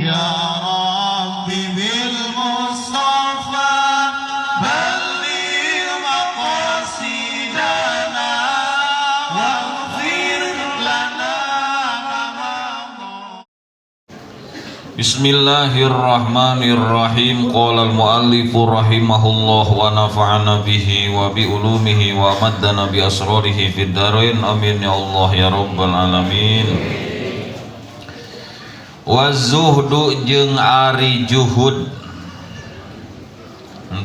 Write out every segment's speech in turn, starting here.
Ya Rabbi bil Mustafa balligh maqasidana waghfir lana ma madha. Bismillahirrahmanirrahim. Qala al-muallifu rahimahullah wa nafa'ana bihi wa bi ulumihi wa maddana bi asrarihi fid dharain. Amin ya Allah ya rabbal alamin. Wa zuhdu jeung ari juhud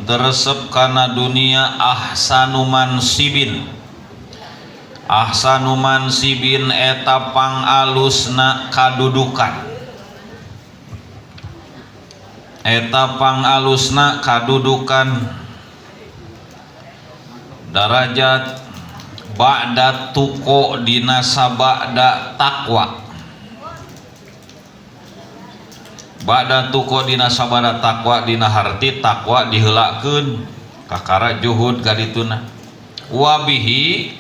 teresep kana dunia ahsanu mansibin. Ahsanu mansibin eta pangalusna kadudukan. Eta pangalusna kadudukan darajat ba'da tuko dina sabada takwa. Ba'da tuko dina sabada takwa dina harti takwa diheulakeun kakara juhud kadituna. Wabihi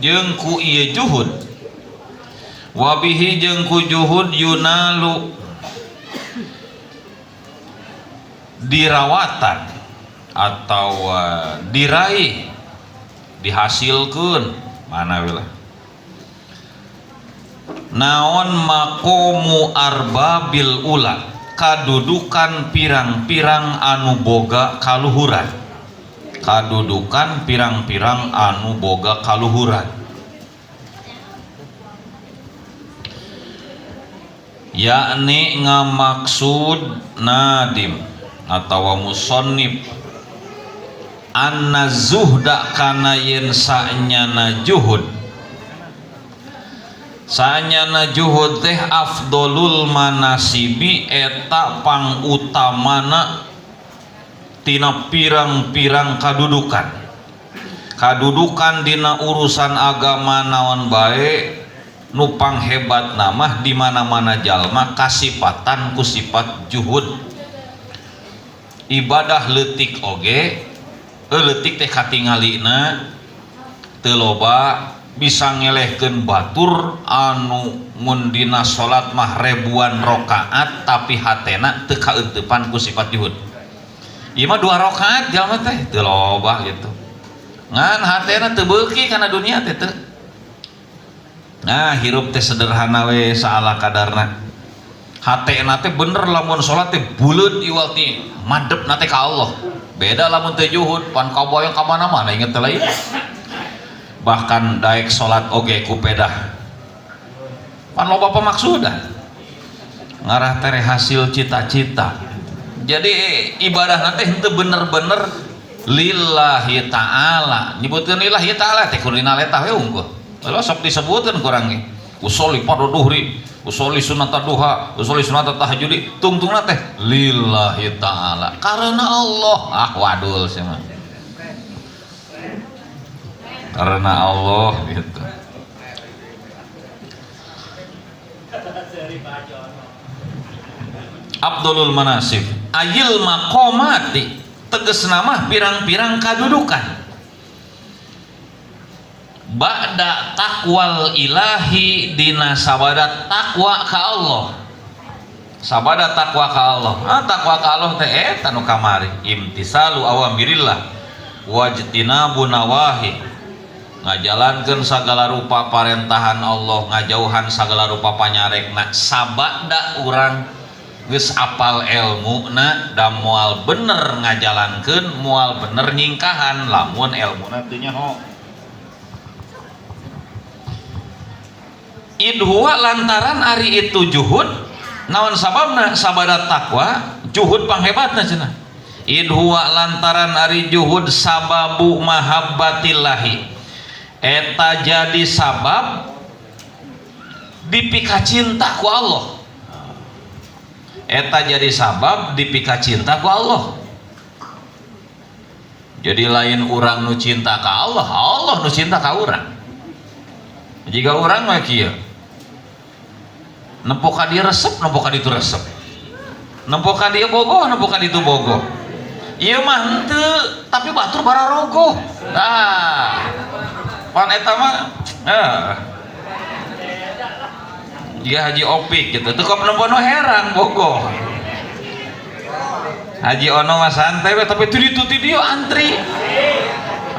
jeung ku ieu juhud. Wabihi jeung ku juhud yunalu dirawatan atau diraih dihasilkeun mana wilah naon maqamu arbabil ula kadudukan pirang-pirang anu boga kaluhuran. Kadudukan pirang-pirang anu boga kaluhuran yakni ngamaksud nadim atawa musannif anna zuhda kana yen sanyana juhud. Sanyana juhud teh afdolul manasibi eta pangutamana tina pirang-pirang kadudukan. Kadudukan dina urusan agama naon bae nu panghebat namah di mana-mana jalma kasipatan ku sifat juhud. Ibadah leutik oge leutik teh katingalina teu loba bisa ngelehkeun batur anu mun dina salat mah ribuan rakaat tapi hatena teu kaeuteupan ku sifat juhud. Ieu mah 2 rakaat jalma teh teu loba gitu. Ngan hatena teu beuki kana dunia teh teu. Nah, hirup teh sederhana we saala kadarna. Hatena teh bener lamun salat teh buleud iwal ti madep na teh ka Allah. Beda lamun teu juhud pan kaboyong ka mana-mana inget teh lain. Bahkan daek salat oge ku pedah. Pan loba pamaksudan. Ngarah tere hasil cita-cita. Jadi ibadah teh henteu bener-bener lillahi ta'ala. Nyebutkeun lillahi ta'ala teh kudu dina letah we unggul. Lalu sok disebutkeun kurang ge. Usolli fardhu duhri, usolli sunat duha, usolli sunat tahajudi, tungtungna teh lillahi ta'ala. Karena Allah. Ah wadul sih mah. Karena Allah gitu. Abdulul manasib ayil maqamati tegas nama pirang-pirang kadudukan. Ba'da taqwal ilahi dina sabada takwa ka Allah. Sabada takwa ka Allah. Ah takwa ka Allah teh eta nu kamari imtisalu awamirillah wajtinabu nawahi. Ngajalankeun sagala rupa parentahan Allah, ngajauhan sagala rupa panyarekna. Sabada urang geus apal elmuna da moal bener ngajalankeun, moal bener nyingkahan lamun elmuna teu nyaho. Idhuwa lantaran ari itu juhud naon sababna sabada takwa juhud panghebatna cenah. Idhuwa lantaran ari juhud sababu mahabbatillahi eta jadi sabab dipika cinta ku Allah. Eta jadi sabab dipika cinta ku Allah. Jadi lain urang nu cinta ka Allah, Allah nu cinta ka urang. Jika urang mah kieu nempo ka dia resep, nempo ka ditu resep. Nempo ka dia bogoh, nempo ka ditu bogoh. Ieu mah henteu, tapi batur bararogoh. Nah, pan eta mah Jika Haji Opik gitu tuh kok nempo nu herang bogoh. Haji Ono mah santai we, tapi itu di dieu antri.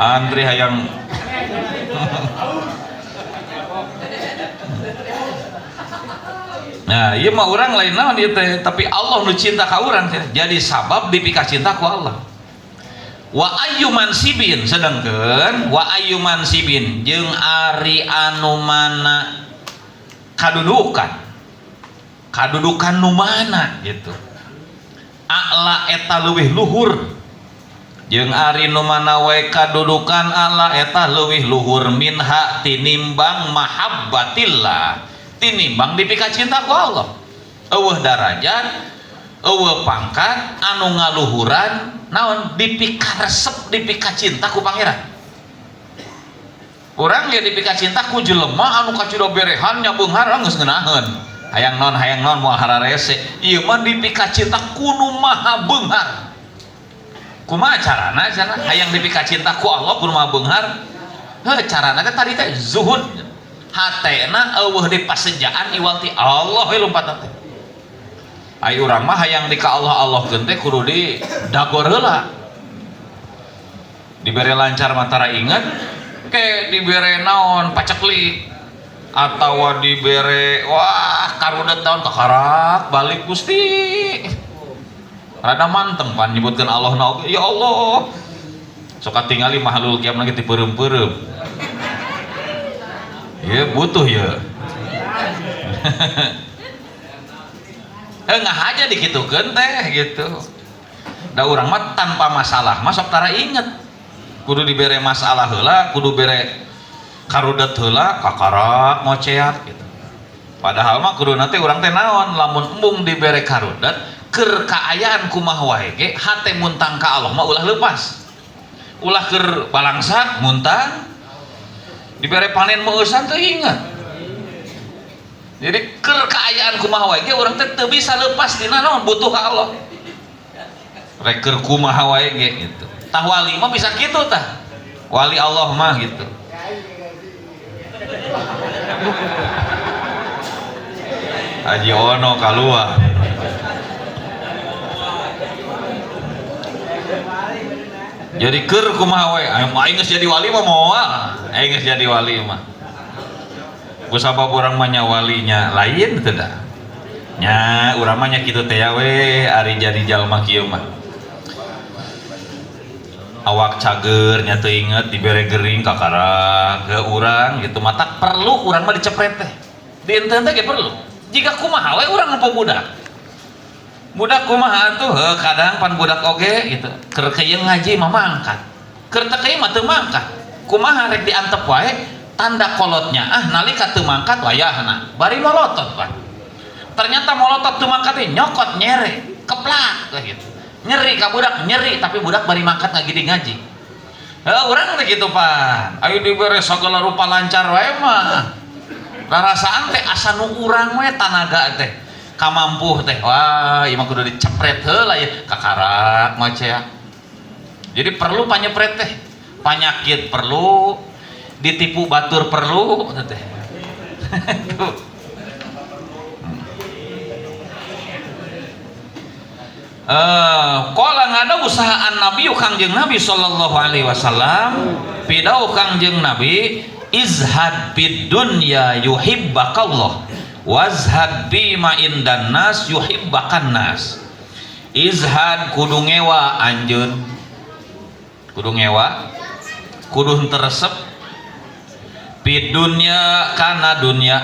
Antri hayang. Nah, ieu mah urang lain naon ieu teh, tapi Allah nu cinta ka urang teh. Jadi sabab dipika cinta ku Allah. Wa ayyu mansibin sedengkeun wa ayyu mansibin jeung ari anu mana kadudukan. Kadudukan nu mana gitu. A'la eta leuwih luhur. Jeung ari nu mana wae kadudukan ala eta leuwih luhur minha tinimbang mahabbatillah. Tinimbang dipika cinta ku Allah. Eueuh darajat, eueuh pangkat anu ngaluhuran naon dipika resep dipika cinta ku pangeran. Urang ge dipika cinta ku jelema anu kacida berehan nya beunghar geus ngeunaheun. Hayang naon moal hararese. Ieu mah dipika cinta ku nu maha beunghar. Kumaha carana cenah hayang dipika cinta ku Allah ku nu maha beunghar? Heuh carana teh tadi teh zuhud. Hatena eueuh di pasejaan iwal ti Allah we lompatna teh. Ai urang mah hayang di ka Allah Allahkeun teh kudu di dagor heula. Dibere lancar mah tara inget, ke dibere naon paceklik atawa dibere wah karudet naon kakarak balik Gusti. Rada manteng pan nyebutkeun Allah na oge, ya Allah. Sok katingali mahlul kiam lagi dipeureum-peureum. Ya butuh ya. Ngahaja dikitukeun teh gitu. Da urang mah tanpa masalah mah sok tara inget. Kudu dibere masalah heula, kudu bere karudet heula, kakarak ngoceak gitu. Padahal mah kuduna teh urang teh naon lamun embung dibere karudet keur kaayaan kumaha wae ge hate muntang ka Allah mah ulah leupas. Ulah keur balangsak muntang dibere panen meueusan teu inget. Jadi keur kaayaan kumaha wae ge urang teh teu bisa leupas dina naon butuh ka Allah. Rek keur kumaha wae ge gitu. Tah wali mah bisa kitu tah. Wali Allah mah gitu. Haji Ono kaluar. Jadi keur kumaha wae, aing geus jadi wali mah moal. Aing geus jadi wali mah. Ku sabab urang mah nya walinya lain teu da. Nya urang mah nya kitu teh we ari jadi jalma kieu mah. Awak cager nya teu inget dibere gering kakarak ke urang gitu matak perlu urang mah dicepret teh. Dienten teh ge perlu. Jika kumaha we urang nempo budak. Budak kumaha atuh heuh kadang pan budak oge gitu. Keur keuyeuh ngaji mah mangkat. Keur teu keuyeuh mah teu mangkat. Kumaha rek diantep wae tanda kolotnya ah nalika teu mangkat wayahna bari molotot pan. Ternyata molotot teu mangkat teh nyokot nyere, keplak teh gitu. Nyeri ka budak, nyeri tapi budak bari mangkat ngagidi ngaji. Heuh urang teh kitu pan. Ayo dibere sagala rupa lancar wae mah. Rarasaan teh asa nu urang we tanaga teh. Kamampuh teh wah ieu mah kudu dicepret heula ya kakarak ngocea. Jadi perlu panyepret teh. Panyakit perlu, ditipu batur perlu teh. Tuh. Qala ngada usahaan Nabi Kangjeng Nabi sallallahu alaihi wasallam pidau Kangjeng Nabi izhad bid dunya yuhibbakallah wazhad bima indan nas yuhibbakan nas. Izhad kudu ngewa anjeun, kudu ngewa, kudu henteu resep bid dunya kana dunya.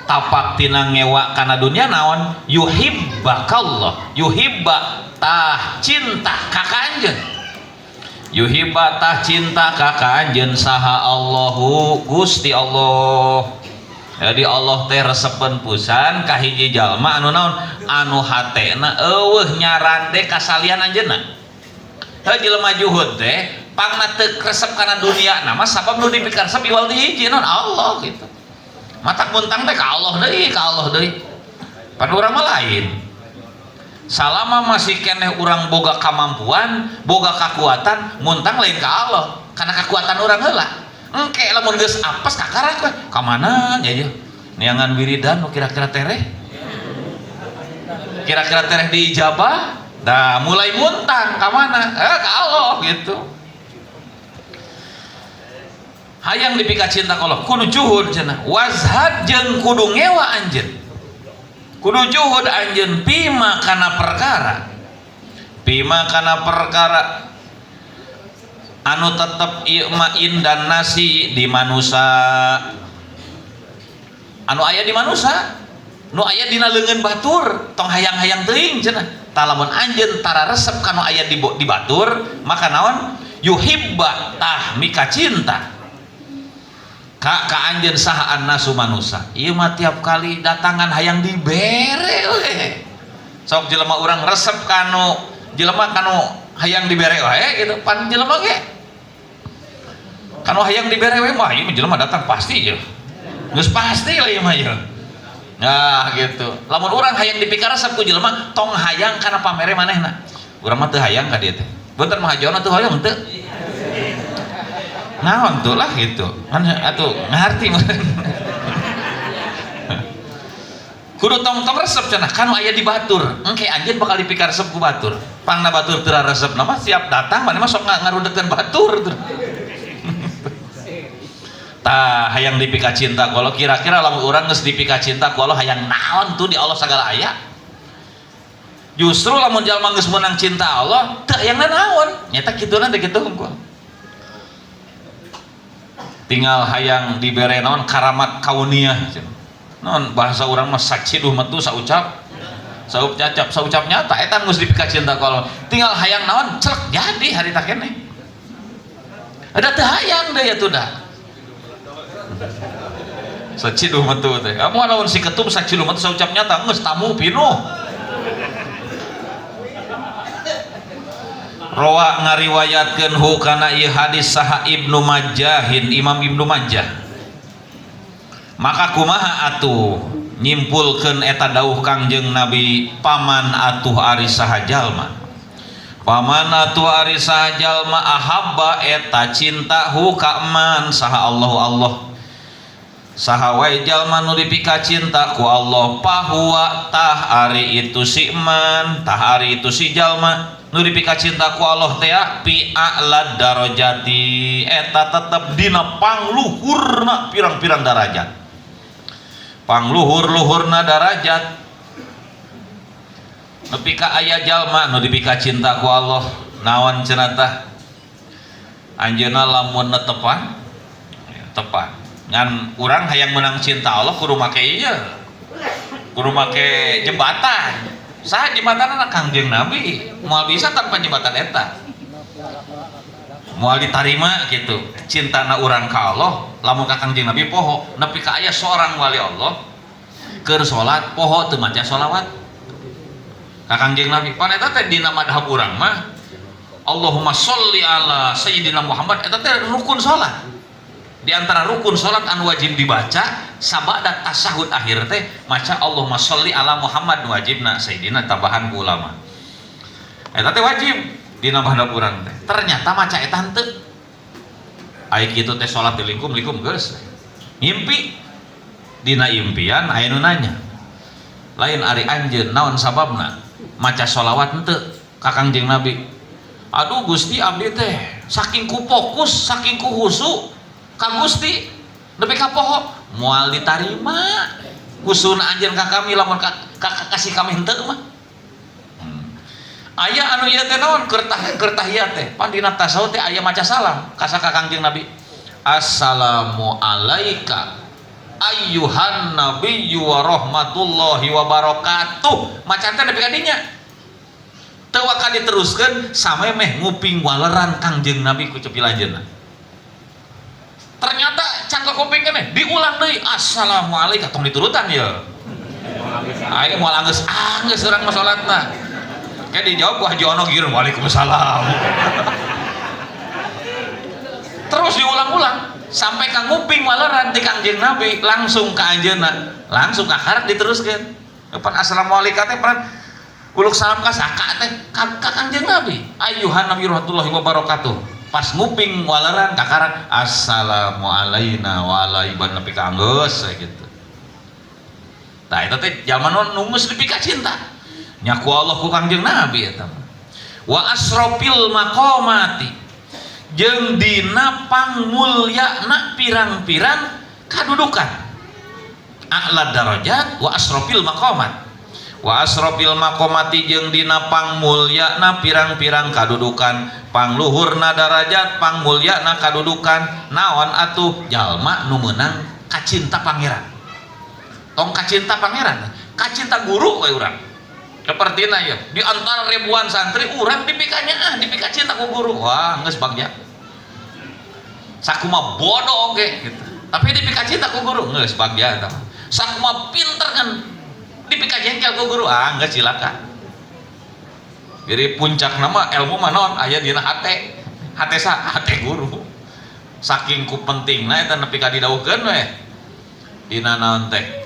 Tapak tina ngewa kana dunya naon yuhibbakallah, yuhibba tah cinta ka kanjeun, yuhibba tah cinta ka kanjeun saha Allahu Gusti Allah. Jadi Allah teh resepeun pisan ka hiji jalma anu naon anu hatena eueuh nyarande kasalian anjeunna. Heuh jelema juhud teh pangna teu resep kana dunia na mah sabab nu dipikaresep iwal ti hiji naon Allah gitu. Matak muntang teh ka Allah deui, ka Allah deui. Pan urang mah lain. Salama masih keneh urang boga kamampuan, boga kakuatan, muntang lain ka Allah, karena kekuatan urang heula. Engke lamun geus apes kakarak we, ka mana nya ieu? Neangan wiridan nu kira-kira tereh. Kira-kira tereh diijabah. Nah, mulai muntang ka mana? Ka Allah gitu. Hayang dipika cinta ka Allah, kudu juhud cenah. Wazhad jeung kudu ngewa anjeun. Kudu juhud anjeun pima kana perkara. Pima kana perkara anu tetep ieu mah indan nasi di manusa. Anu aya di manusa, nu aya dina leungeun batur, tong hayang-hayang teuing cenah. Tah lamun anjeun tara resep kanu aya di batur, maka naon? Yuhibba tah mika cinta. Ka anjeun saha annasu manusa. Ieu mah tiap kali datangan hayang dibere we. Sok jelema urang resep kanu jelema kanu hayang dibere wae gitu, pan jelema ge. Kanu hayang dibere we mah ieu jelema datang pasti ieu. Geus pasti lah ieu mah ieu. Nah gitu. Lamun urang hayang dipikaresep ku jelema tong hayang kana pamere manehna. Urang mah teu hayang ka dieu teh. Punten mah hajona teu hayang teu. Naon tuh lah gitu. Kan atuh ngarti meureun. Kudu tong-tong resep cenah kanu aya di batur. Engke anjeun bakal dipikaresep ku batur. Pangna batur teu resep mah siap datang maneh mah sok ngarundekeun batur tuh. Tah hayang dipika cinta ku Allah, kira-kira lamun urang geus dipika cinta ku Allah hayang naon tuh di Allah sagala aya. Justru lamun jalma geus meunang cinta Allah teu hayang naon, nyata kituna teh kitu hungkul. Tinggal hayang dibere naon karamat kauniyah. Naon bahasa urang mah saciduh metu saucap saucap saucap nyata eta geus dipika cinta ku Allah. Tinggal hayang naon celek jadi harita keneh. Ada teu hayang deui atuh dah. Saciduh metu teh. Amun lamun si ketum saciduh metu saucap nyata geus tamu pinuh. Rawa ngariwayatkeun hu kana ieu hadis saha Ibnu Majahin, Imam Ibnu Majah. Maka kumaha atuh nyimpulkeun eta dawuh Kangjeng Nabi paman atuh ari saha jalma. Paman atuh ari saha jalma ahabba eta cinta hu ka man saha Allahu Allah. Saha wae jalma nu dipika cinta ku Allah pahuwa tah ari itu si man, tah ari itu si jalma nu dipika cinta ku Allah teh pi a'la darajati eta tetep dina pangluhurna pirang-pirang darajat. Pangluhur-luhurna darajat. Nepi ka aya jalma nu dipika cinta ku Allah naon cenah tah anjeunna lamun netepan tepan ngan urang hayang menang cinta Allah kudu make ieu kudu make jembatan. Saha jembatanna Kangjeng Nabi moal bisa tanpa jembatan eta moal ditarima gitu cintana urang ka Allah lamun ka Kangjeng Nabi poho nepi ka aya seorang wali Allah keur salat poho teu maca sholawat ka Kangjeng Nabi pan eta teh dina madhab urang mah Allahumma sholli ala sayyidina Muhammad eta teh rukun salat. Di antara rukun salat anu wajib dibaca sabada tasyahud akhir teh maca Allahumma sholli ala Muhammad wajibna sayyidina tambahan ku ulama. Eta teh wajib dina madhab urang teh. Ternyata maca eta henteu. Ai kitu teh salat di lingkum-lingkum geus. Ngimpi dina impian aya nu nanya. Lain ari anjeun naon sababna maca sholawat henteu ka Kangjeng Nabi. Aduh Gusti abdi teh saking ku fokus, saking ku khusyuk ka Gusti nepi ka poho moal ditarima kusuna anjeun ka kami lamun ka kasih kami henteu mah. Aya anu ieu teh naon keur tahiyat teh pan dina tasawuf teh aya maca salam ka saka Kangjeng Nabi. Assalamu alaika ayyuhan nabiyyu wa rahmatullahi wa barakatuh. Maca teh nepi ka dinya. Teu waka diteruskeun sampe meh nguping waleran Kangjeng Nabi ku cepi lanjeunna. Ternyata can kuping keneh diulang deui assalamualaikum tong diturutan ye. Aing moal anggeus anggeus urang mah salatna. Kayak dijawab ku Haji Ono gireun waalaikumsalam. Terus diulang-ulang sampai ka nguping waleran ti Kangjeng Nabi langsung ka anjeunna, langsung ka karek diteruskeun. Pan assalamualaikum teh pan uluk salam ka saka teh ka Kangjeng Nabi. Ayyuhan nabi rahmatullahi wabarakatuh. Pas nguping waleran kakarak assalamu alaina wa ala ibad nepi ka anggeus gitu. Tah eta teh jalma nu geus dipikacinta nya ku Allah ku Kangjeng Nabi eta mah. Wa asrofil maqamati jeung dina pangmulyana pirang-pirang kadudukan. A'la darajat wa asrofil maqamat. Wa asrofil maqamati jeung dina pangmulyana pirang-pirang kadudukan, pangluhurna darajat, pangmulyana kadudukan. Naon atuh jalma nu meunang kacinta pangeran. Tong kacinta pangeran, kacinta guru we urang. Sepertina ya, di antara ribuan santri urang dipikanya ah, dipikacinta ku guru. Wah, geus bagja. Sakumaha bodoh oge gitu. Tapi dipikacinta ku guru, geus bagja eta. Sakumaha pinter kan dipikajengkel ku guru, ah geus cilaka. Jadi puncak nama ilmu mah naon aya dina hate. Hate sa, hate guru. Saking ku pentingna eta nepi ka didawuhkeun we. Dina naon teh?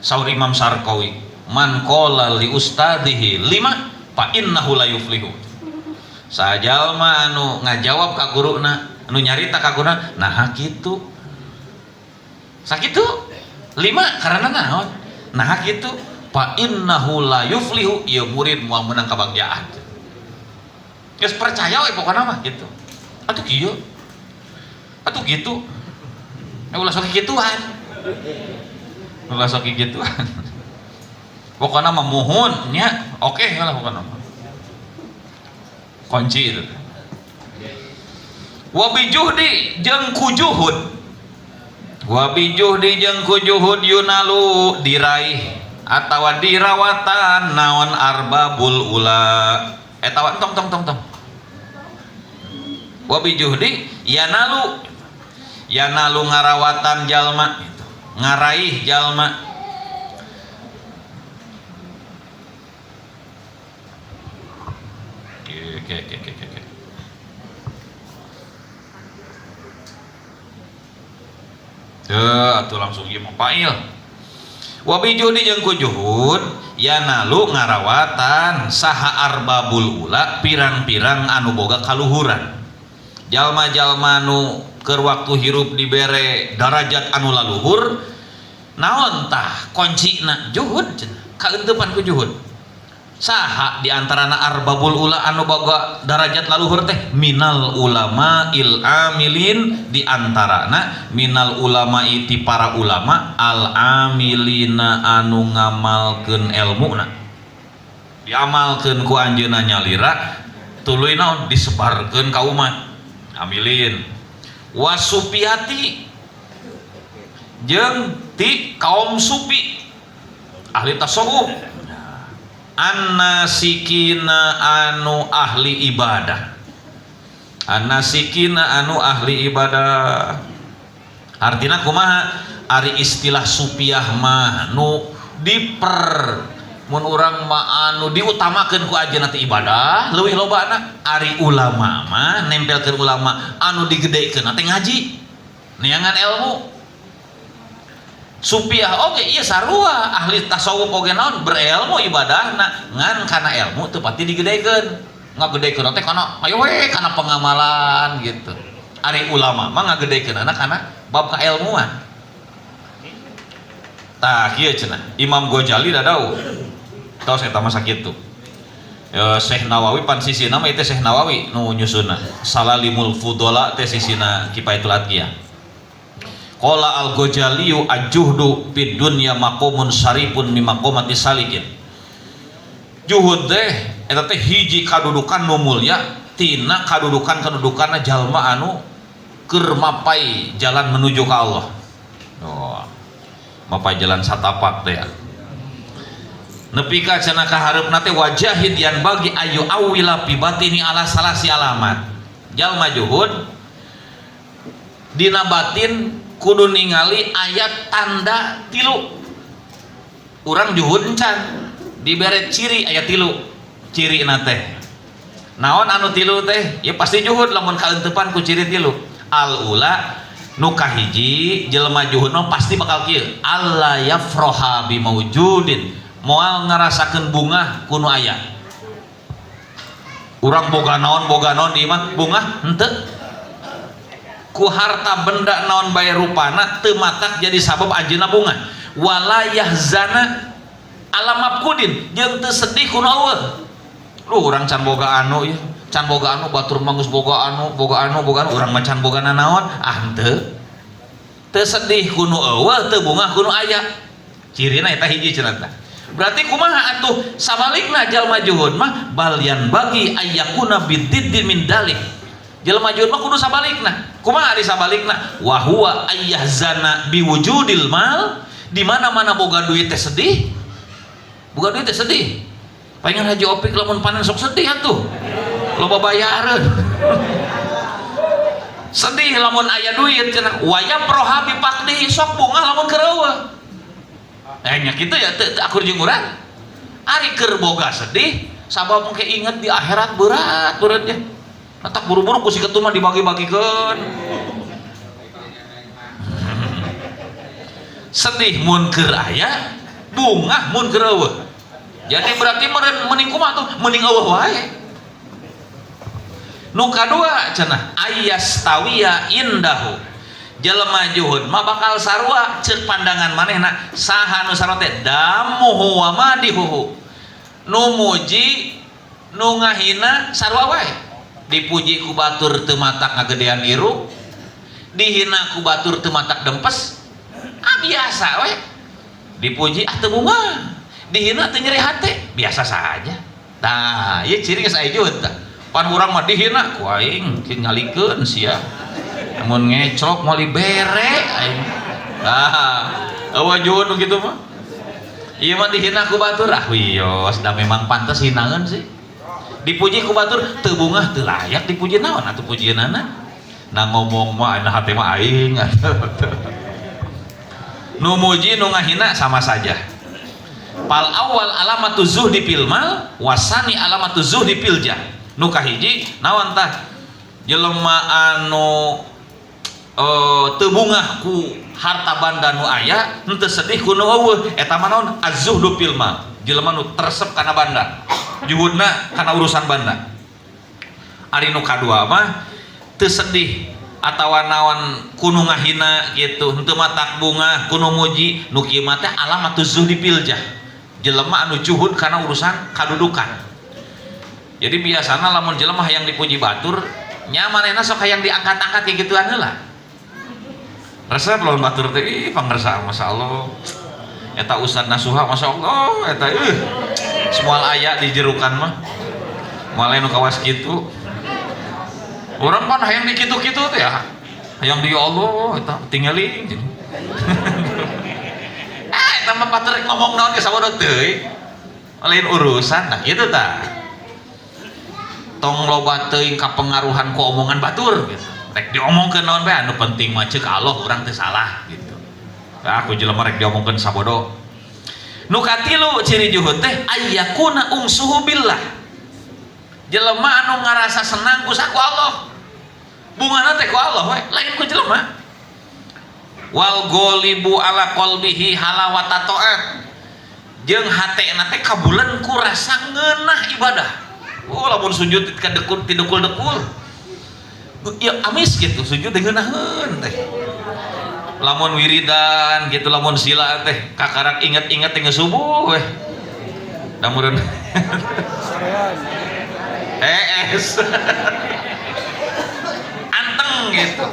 Saur Imam Sarkawi, man qala li ustadihi lima fa innahu la yuflihu. Sajalma anu ngajawab ka guruna, anu nyarita ka guruna, naha kitu? Sakitu? Lima karena naon? Naha kitu? Fa innahu la yuflihu, ieu murid moal meunang kabagjaan. Geus percaya we pokona mah gitu. Atuh kieu. Atuh kitu. Ulah sok kituan. Ulah sok kituan. Pokona mah muhun nya, oke lah pokona mah. Kunci itu. Wa bijuhdi jeung ku juhud. Wa bijuhdi jeung ku juhud yunalu diraih atawa dirawatan naon arbabul ula. Eta wa tong tong tong tong. Wa bijuhdi yanalu yanalu ngarawatan jalma gitu. Ngaraih jalma. Oke. Atuh langsung ieu mah pail. Wa bijudi jeung ku juhud yanalu ngarawatan saha arbabul ula pirang-pirang anu boga kaluhuran. Jalma-jalma nu keur waktu hirup dibere darajat anu laluhur naon tah kuncina juhud cenah kaeuntepan ku juhud. Saha di antarana arbabul ula anu boga darajat laluhur teh minal ulama il amilin di antarana minal ulama iti para ulama al amilina anu ngamalkeun elmuna diamalkeun ku anjeunna nyalira tuluy naon disebarkeun ka umat amilin wasupiati jeung ti kaum supi ahli tasawuf annasikina anu ahli ibadah annasikina anu ahli ibadah artina kumaha ari istilah supiah mah nu diper mun urang mah anu diutamakeun ku ajeunna teh ibadah leuwih lobana ari ulama mah nempelkeun ulama anu digedekeun teh ngaji neangan ilmu. Supiah oge ieu sarua ahli tasawuf oge naon berilmu ibadahna ngan kana ilmu teu pati digedekeun ngagedekeun teh kana ayo we kana pengamalan gitu. Ari ulama mah ngagedekeunana kana bab kailmuan. Tah kieu cenah Imam Ghazali dadau tos eta mah sakitu. Syekh Nawawi pan sisina mah ieu teh Syekh Nawawi nu nyusunna Salalimul Fudola teh sisina Kifayatul Atqiyah. Qala al-Ghazaliyu ajuhdu fid dunya maqamun syarifun mim maqamati salikin. Juhud teh eta teh hiji kadudukan nu mulya tina kadudukan-kadudukanna jalma anu keur mapai jalan menuju ka Allah. Oh, mapai jalan satapak teh. Nepi ka cenah ka hareupna teh wajahid yan bagi ayu awila fi batini ala salasi alamat. Jalma juhud dina batin kudu ningali ayat tanda tilu. Urang juhud encan dibere ciri ayat tilu. Cirina teh naon anu tilu teh? Ya pasti juhud lamun kaeunteupan ku ciri tilu. Al ula nu kahiji jelema juhud mah pasti bakal kieu. Alla yafroha bimaujudin. Moal ngarasakeun bungah ku nu aya. Urang boga naon di imah bungah henteu. Ku harta benda naon bae rupana teu matak jadi sabab anjeunna bungah. Wala yahzana ala mafqudin jeung teu sedih ku nu eueuh. Lu urang can boga anu ieu, can boga anu batur mah geus boga anu, boga anu, boga anu, urang mah can boga nanaon, ah henteu. Teu sedih ku nu eueuh, teu bungah ku nu aya. Cirina eta hiji cenah tah. Berarti kumaha atuh sabalikna jalma juhud mah bal yanbaghi ayyakuna bididdi min dalik. Jelema juhud mah kudu sabalikna. Kumaha ari sabalikna? Wa huwa ayyahzana biwujudil mal, di mana-mana boga duit teh sedih. Boga duit teh sedih. Pengen Haji Opik lamun panen sok sedih atuh. Loba bayareun. Sedih lamun aya duit cenah. Wa yafraha bi faqdihi sok bungah lamun keur eueuh. Nya kitu ya teu akur jeung urang. Ari keur boga sedih sabab mungkin inget di akhirat berat beratnya. Matak buru-buru ku si ketum mah dibagi-bagikeun. Sedih mun keur aya, bungah mun keur eueuh. Jadi berarti meureun mending kumaha tuh? Mending eueuh wae. Nu kadua cenah ayastawiya indahu. Jelema juhud mah bakal sarua ceuk pandangan manehna saha nu sarua teh damuhu wa madihuhu. Nu muji nu ngahina sarua wae. Dipuji ku batur teu matak ngagedean irung, dihina ku batur teu matak dempes. Ah biasa we. Dipuji ah teu bunga, dihina teu nyeri hate, biasa saja. Tah, ieu ciri geus aya juhud tah. Pan urang mah dihina ku aing tingalikeun sia. Mun ngecrok moal dibere aing. Tah, eueuh juhud nu kitu mah. Ieu mah dihina ku batur ah wios da memang pantes hinaeun sih. Dipuji ku batur teu bungah teu layak dipuji naon atuh pujieunana. Nah ngomong mah anu hate mah aing atuh. Nu muji nu ngahina sama saja. Pal awal alamatu zuhdi fil mal wasani alamatu zuhdi fil jah. Nu kahiji naon tah jelema anu teu bungah ku harta banda nu aya henteu sedih ku nu eueuh eta mah naon az-zuhdu fil mal. Jelema nu teresep kana banda, juhudna kana urusan banda. Ari nu kadua mah teu sedih atawa naon ku nu ngahina gitu, henteu matak bungah ku nu muji, nu kieu mah teh alamatu zuhdi fil jah. Jelema anu juhud kana urusan kadudukan. Jadi biasana lamun jelema hayang dipuji batur, nya manehna sok hayang diangkat-angkat kayak gituan heula. Resep lamun batur teh ih pangersa masyaallah. Eta Ustad Nasuha masyaallah eta ih semua aya dijerukan mah. Moal nu kawas kitu. Urang pan hayang dikitu-kitu teh ya. Hayang di Allah eta tinggali. Ah eta mah batur ngomong naon ge sabodo teuing. Lain urusan nah kitu tah. Tong loba teuing kapengaruhan ku omongan batur gitu. Rek diomongkeun naon bae anu penting mah ceuk Allah urang teh salah gitu. Nah, aku jelema rek diomongkeun sabodo. Nu katilu ciri juhud teh ayyakuna umsuhu billah. Jelema anu ngarasa senang ku saku Allah. Bungahna teh ku Allah we, lain ku jelema. Wal ghalibu ala qalbihi halawata taat. Jeung hatena teh kabulen ku rasa ngeunah ibadah. Oh lamun sujud ka dekul ti dekul-dekul. Ya amis gitu sujud teh ngeunaheun teh. Lamun wiridan gitu lamun sila teh kakarak inget-inget teh subuh weh. Da meureun. Es. Anteng gitu.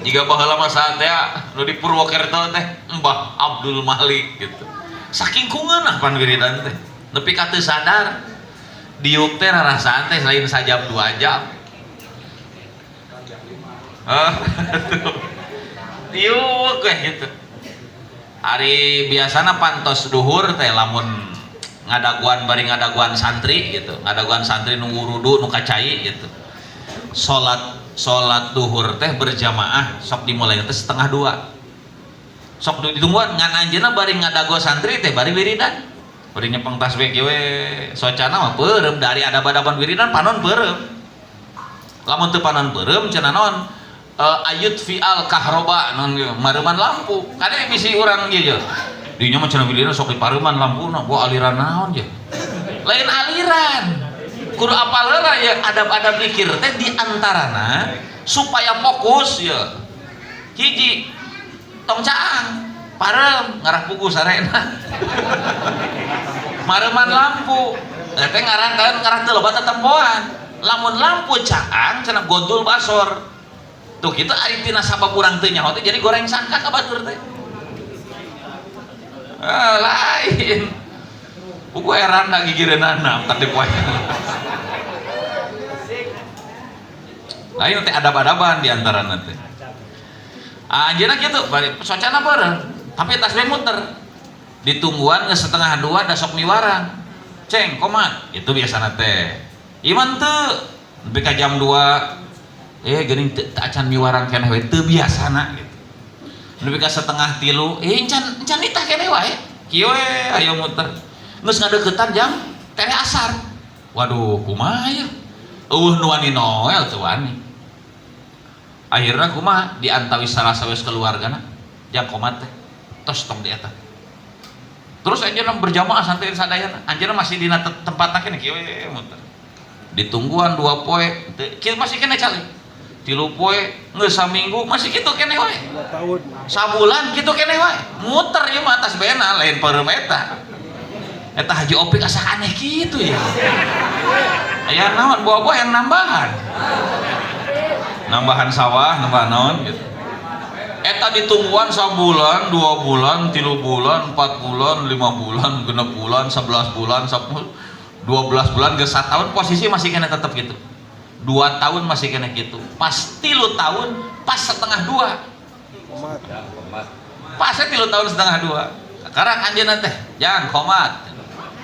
Jika baheula mah saat teh nu di Purwokerto teh Mbah Abdul Malik gitu. Saking ku ngeunah pan wiridan teh. Nepi ka teu sadar. Diuk teh rarasaan teh lain sajam 2 jam. Diuk weh gitu. Ari biasana pantos duhur teh lamun ngadaguan bari ngadaguan santri gitu, ngadaguan santri nu wurudu nu kacai gitu. Salat duhur teh berjamaah sok dimulai teh 1:30. Sok ditungguan ngan anjeunna bari ngadago santri teh bari wiridan. Bari nyepeng tasbih kieu we socana mah peureum dari adab-adaban wiridan panon peureum. Lamun teu panon peureum cenah naon? Ayut fi'al kahroba naon mareuman lampu. Kade bisi urang ieu ye. Dinya mah cenah wiridan sok dipareuman lampuna, wah aliran naon ye. Lain aliran. Kudu apal heula ya adab-adab zikir teh di antarana supaya fokus ya. Hiji tong caang. Parem ngarah pugu sarena. Mareman lampu. Eta teh ngarah kan ngarah teu loba tetempoan. Lamun lampu caang cenah godul basor. Tuh kitu ari tina sabab urang teu nyaho teh jadi goreng sangka ka batur teh. Ah, lain. Pugu eranda gigireunana tadi poe. Lain teh adab-adaban di antara teh. Ah, anjeunna kitu bari socana bareng, tapi tas we muter. Ditungguan geus 1:30 da sok miwarang. Ceng komat, itu biasana teh. Iman teu nepi ka jam 2 geuning teu acan miwarang keneh we teu biasana gitu. Nepi ka 2:30 encan nitah keneh wae. Kieu we ayo muter. Geus ngadeuketan jam tere asar. Waduh, kumaha ieu? Eueuh nu wani noel teu wani. Akhirna kumaha diantawis salah sawes keluargana jang komat teh. Tos tong di eta. Terus anjeunna berjamaah santai sadayana. Anjeunna masih dina tempatna keneh kieu we muter. Ditungguan 2 poe teu kieu masih keneh calik. 3 poe geus saminggu masih kitu keneh wae. Sabulan kitu keneh wae. Muter ieu mah atas bena lain peureum eta. Eta Haji Opik asa aneh kitu ya. Aya naon buah-buah yang nambahan. Nambahan sawah, nambahan naon gitu. Eta ditungguan sabulan, 2 bulan, 3 bulan, 4 bulan, 5 bulan, 6 bulan, 11 bulan, 10, 12 bulan, geus satahun posisi masih kena tetep gitu. 2 tahun masih kena gitu. Pas 3 tahun, pas 1:30. Pas 3 tahun 1:30. Sekarang anjeunna teh, jang komat.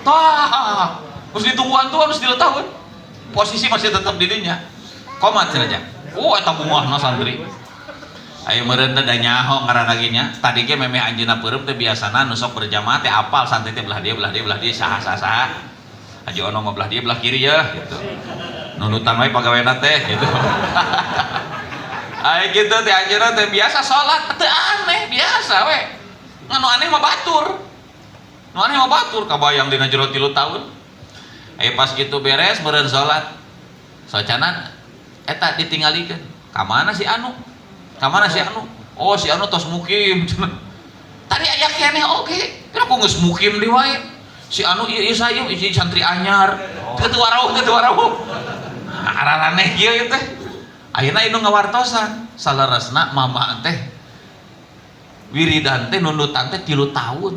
Tah, terus ditungguan tuh harus 3 tahun. Posisi masih tetap didinya. Komat cenah jang. Oh, eta bungahna santri. Ayo meureun teh da nyaho ngaranna ge nya. Tadi ge memeh anjeunna peureum teh biasana nu sok berjamaah teh apal santri teh belah dia belah dia belah dia saha saha saha. Haji Ono mah belah dia belah kiri ya gitu. Nunutan wae pagawena teh gitu. Ayo gitu teh anjeunna teh biasa salat teu aneh biasa we. Ngan nu aneh mah batur. Nu aneh mah batur kabayang dina jero 3 tahun. Ayo pas gitu beres meureun salat. Socanan eta ditinggalikeun. Ka mana si anu? Ka mana si anu? Oh si anu tos mukim. Tadi aya keneh oge. Kira ku geus mukim di wae. Si anu ieu ieu sayu isi santri anyar. Teu teu warauh teu warauh. Araraneh kieu ieu teh. Ayeuna inu ngawartosan saleresna mama teh wiridan teh nundutan teh 3 tahun.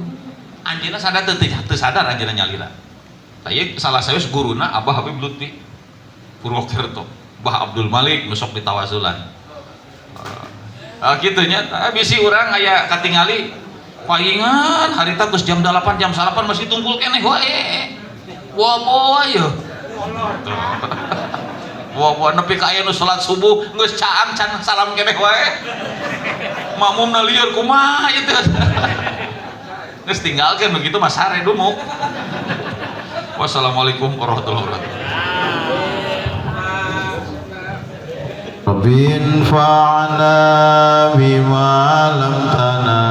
Anjeunna sadar teu teu sadar anjeunna nyalira. Tah ieu salah sawios guruna Abah Habib Lutfi Purwokerto. Bah Abdul Malik nu sok ditawasulan. Kitu nya, bisi urang aya katingali paingan harita geus jam 8 jam 9 masih tungkul keneh wae. Wah-wah ye. Wah-wah nepi ka aya nu salat subuh geus caang can salam keneh wae. Makmumna lieur kumaha ieu teh. Geus tinggalkeun begitu mah sare dumuk. Wassalamualaikum warahmatullahi wabarakatuh. Rabbi infa'na bima 'allamtana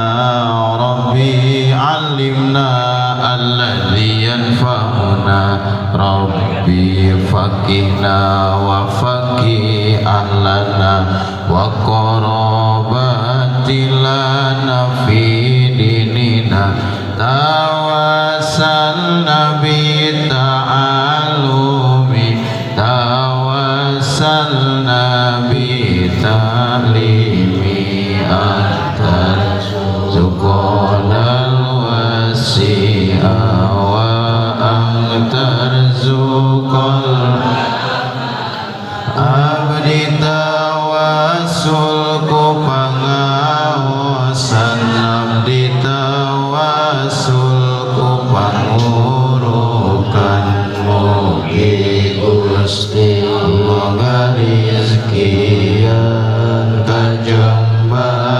Rabbi 'allimna alladhi yanfa'una Rabbi faqihna wa faqih ahlana wa qarabati lana fi dinina tawassalna bi ta'alumi tawassalna bi ta'limi antar zuqonal wasi'a wa antar zuqal abdi tawassul ku pangaosan abdi tawassul ku pangurukan mugi Gusti moga rizkian kajembaran.